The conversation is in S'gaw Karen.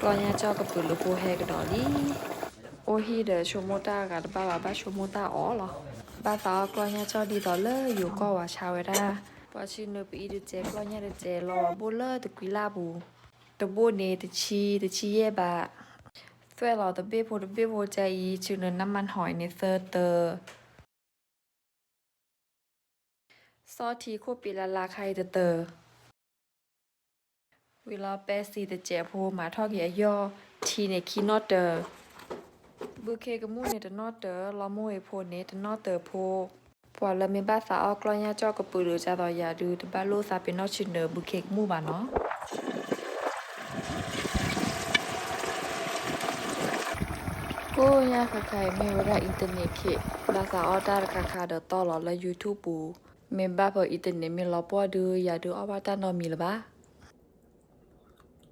ကျီၢ်ညၣ်ကၠီၣ်ကပုာ်လုာ်ဖိဟဲကဒီးလံ. အိၣ်ဟံၣ်ဒီးဆိကမိၣ်တၢ်အဂၤတဘၣ်ဘၣ် ဘၣ်ဆိကမိၣ်တၢ်အီၣ်လီၤ. ဘၣ်သးအီၣ်ကျီၢ်ညၣ်ကၠီၣ်ဒ်သိးလၢယိၤကီၢ်ဝဲဆါဝဲဒၣ်. ပှၤဆ့နုာ်ပအံၤတစဲး ကျီၢ်ညၣ်တစဲး လီၤဘိၣ်လၢတကွံလၢ်ပူၤ. တဘိၣ်န့ၣ်တဆံ တဆံယဲၢ်ဘး. သွဲၣ်လီၤတဘ့ၣ်ဖိတဘ့ၣ်ဖိ ကဲအံၤဆ့နုာ်နမါနီၤအံၤန့ၣ်သၢတၢၤ. စီထံခိၣ်ပ့လၢ်လၢ်ခါအံၤတတၢၤ. ဝံၤလီၤပဲစံတစဲးဖိ မၤထီၣ်က့ၤအယီၢ်ထံန့ၣ်ခံနီၣ်တၢၤ. ဘုခ့ကမူၣ်န့ၣ်တနီၣ်တၢၤ, လီမ့ၢ်ဝ့ၤဖိန့ၣ်တနီၣ်တၢၤဖိ. ပှၤလၢမ့ၢ်ဘၣ်သးအီၣ်ကျီၢ်ညၣ်ကၠီၣ်ကပုာ်လုာ်ဒ်သိးယၤဒုး တဘၣ်လိၣ်သးပ့ၤနီၣ်ဆ့နုာ်ဘုခ့ကမူၣ်ဘၣ်နီၤ. ကိၣ်ညါဃၣ်ဃၣ်အံၤ မ့ၢ်ဝဲဒၣ် internet ခ့, ဘၣ်သးအီၣ်တၢ်တခါခါဒီးတီၢ်လီၤလၢ YouTube ပူၤ, မ့ၢ်ဘၣ်ဖဲ internet မ့ၢ်လီၤပှီၢ်ဒုး ယၤဒုးအီၣ်ဘၣ်တၢ်နီတမံၤလၢၤဘၣ်.